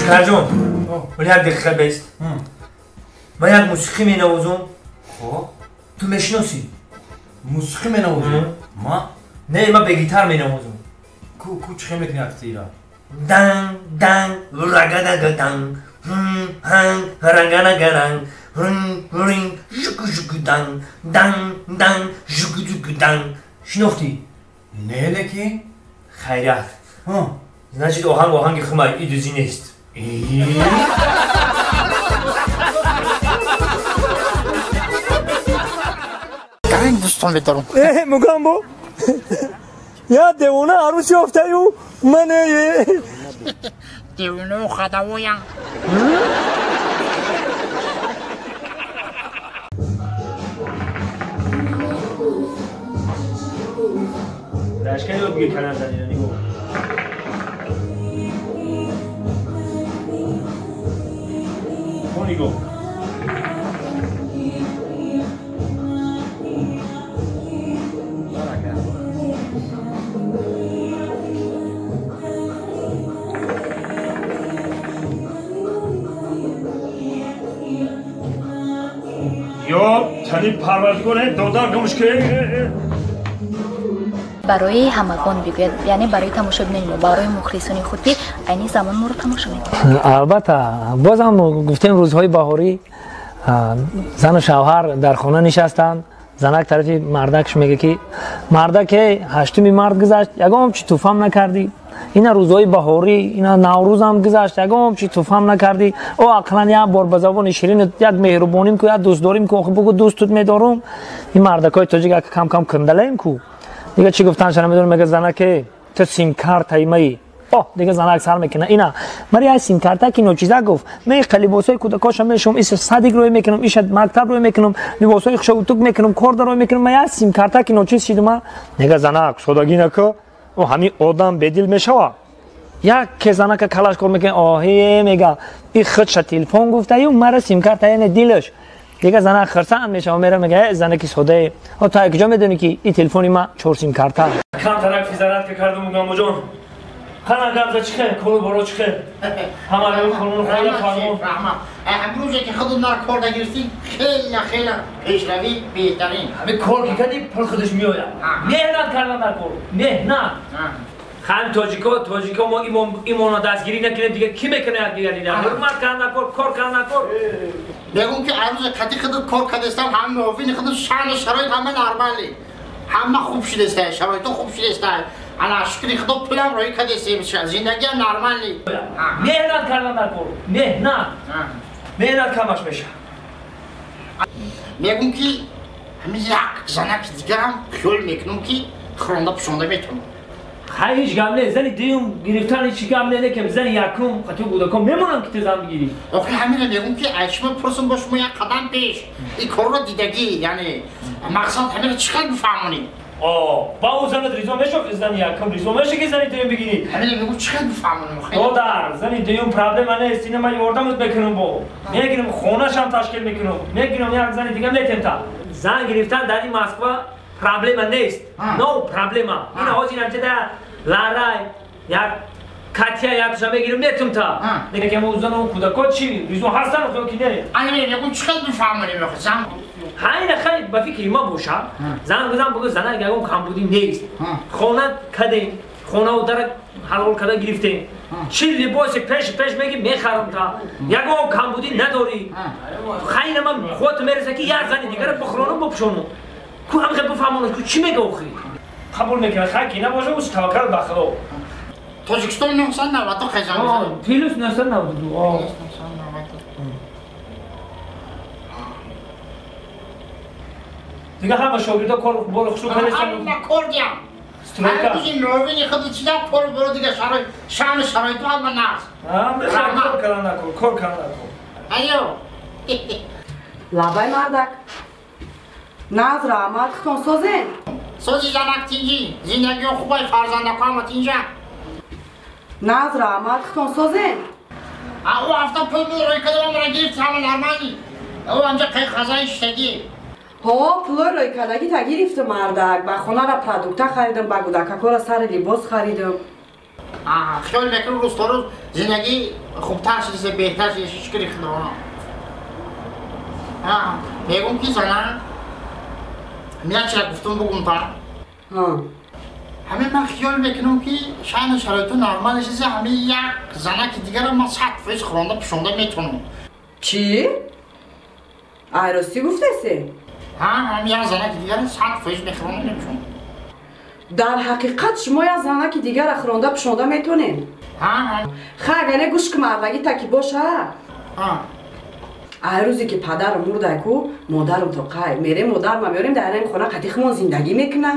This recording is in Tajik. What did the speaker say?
Карҷон, вали як дақиқа бест. Ман як мусиқӣ менавозам. Хоб. Ту мешиносӣ? Мусиқӣ менавозӣ? Ма? Не, ман бе гитар менавозам. Ку ку чӣ хел мекунӣ актира? Данг данг рагадага данг ҳанг ранганагаранг ринг ринг жуку жуку данг данг данг жуку жуку данг. Шинохтӣ? Не, лекин. Хайрат. Значит, оҳанг оҳанги хумай, и дузӣ нест. Ганг дӯстон медорам. Э, Мугамбо. Я девона арӯс ёфтаю ман девонао хадавоям. Дашка ёд бигир канал занина нигоҳ. Нигоҳ. Ё тани парвардигор додар гумшке. Барои ҳамагон бигӯяд, яъне барои тамошобинони мо, барои мухлисони худ, ки айни замон моро тамошо мекунанд. Албатта, бозам гуфтем, рӯзҳои баҳорӣ зану шавҳар дар хона нишастанд. Занак тарафи мардакш мега, ки мардаке, 8-уми март гузашт, ягон чи туфам накардӣ. Ина рӯзҳои баҳорӣ, ина Наврӯзам гузашт, ягон чи туфам накардӣ. О, ақлан як бор ба забони ширин як меҳрубоним ку, як дӯстдорим ку, охи бугу дӯстут медорум. Ин мардакҳои тоҷик як кам кам кандалаем ку. Дига чӣ гуфтанша намедонам, мега занаке, ту симкартаи маи. О, дига занак сар мекунад. Ина мари як симкарта ки ночиза гуфт. Ме либосҳои кӯдакоша мешум, иса садик рӯй мекунам, иша мактаб рӯй мекунам, либосҳои хушоутук мекунам, корда рӯй мекунам. Ма як симкарта ки ночиз шидума. Нега занак, содагӣ нака. О, ҳамин одам бедил мешава. Як ке занака калаш кор мекунад, оҳе мега, и худша телефон гуфтаю, мара симкарта, яъне дилаш. Дига занак хирсанд мешава, мера мега, занаки содае. О, ту куҷо медонӣ, ки и телефони ма чор симкарта? Камтарак физаратка кардум, Мугамбоҷон. Қана гапза, чӣ хел? Кору боро чӣ хел? Ҳамаи қонуну қоида фармон. Раҳмат. Ҳамрӯзе ки худум нар кор нагирифтӣ, хела хела пешравӣ беҳтарин. Ҳамин кор ки кардӣ, пул худаш меояд. Меҳнат кардан дар кор. Меҳнат. Ҳам тоҷико, тоҷико мо имона дастгирӣ накунем, дига кӣ мекунад дигар ина? Ҳурмат кардан дар кор, кор кардан дар кор. Мегӯм, ки арӯзе қати худут кор кардастам, ҳама муовини худут, шаъну шароит ҳама нормалӣ. Ҳама хуб шудеста, шароито хуб шудеста. Ана шукри худо, пулам роҳӣ кардестем, зиндагиам нормалӣ. Меҳнат кардан дар кор. Меҳнат. Меҳнат камаш мешавад. Мегӯм, ки ҳамин як занаки дигарам хиёл мекунам, ки хӯронда пӯшонда метавонам. Хай, ҳеҷ гап не, зани дуюм гирифтан ҳеҷ гап не, лекин зани якум қатъи кӯдакон мемонам, ки ту зан бигирӣ. Охи, ҳаминро мегӯм, ки аз шумо пурсум, бо шумо як қадам пеш ин корро дидагӣ, яъне мақсад ҳаминро чӣ хел бифаҳмонем? О, ба ӯ занат ризо мешав, зани якум ризо меша, ки зани дуюм бигирӣ? Ҳаминро мегӯм, чӣ хел бифаҳмонем? Додар, зани дуюм проблема нест, ина ман ёрдамат мекунам, бо мегирам, хонашам ташкил мекунам, мегирам, як зани дига метем. Та зан гирифтан дар ин Москва проблема нест, но проблема. Ина ҳозир инамчада ларай як катя якша мегирам, метум та. Лекин ӯ зану кӯдако чӣ ризо ҳастан ё ки не? Ана мегӯм, чӣ хел бифаҳмонем зан? Хайна, хай, ба фикри ма боша, зан гузан бугу, зана ягон камбудӣ нест. Хона кадем, хонаву дара ҳалол када гирифтем. Чӣ либоси пеш пеш меги, мехарам, та ягон камбудӣ надорӣ. Хайна, ман худат мераса, ки як зани дигара бихӯронам, бипӯшонам. Ку ҳам хел бифаҳмонам, ку чӣ мега охи? Қабул мекунад, хай ки набоша, ӯ таваккал ба Худо. Тоҷикистон 990 хезон. Плюс 992. Дига ҳама шогирдо кор бори хушрӯ кардастан? Ҳама кор диям. Стройка. Ҳамин муовини худ чида, кор боро, дига шароит, шаъну шароиту ҳама нағз. Кор кардан накор, кор кардан накор. Айё. Лабай, мардак. Нағз, раҳмат, худтон созен? Сози, занак, тинҷӣ, зиндагиё хубай, фарзандако ҳама тинҷа. Нағз, раҳмат, худтон созен? Ӯ ҳафта пул рӯй кардам, ра гирифт, ҳама нормалӣ. Ӯ анҷа қай хазаи шиштагӣ. Ҳо, пулои рӯйкардагӣ та гирифтум, мардак. Ба хонара продукта харидам, ба кӯдакакора сари либос харидам. Хиёл мекунам рӯз то рӯз зиндагӣ хубтар шудааст, беҳтар шудааст, шукри Худо. Мегӯм ки зана як чира гуфтум бугум та. Ҳамин ман хиёл мекунам ки шаъну шароиту нормал шудааст, ҳамин як занаки дигара ман 100% хӯронда пӯшонда метавонам. Чӣ? Ай ростӣ гуфтасе? Ҳам як занаки дигара 100% мехӯронда мепӯшонам. Дар ҳақиқат шумо як занаки дигара хӯронда пӯшонда метонед? Ха, агар не гӯш ки мардагӣ таки боша. Ай рӯзе ки падарам мурдай ку, модарам то қай мерем, модарма меорем, дар ин хона қатихмон зиндагӣ мекуна.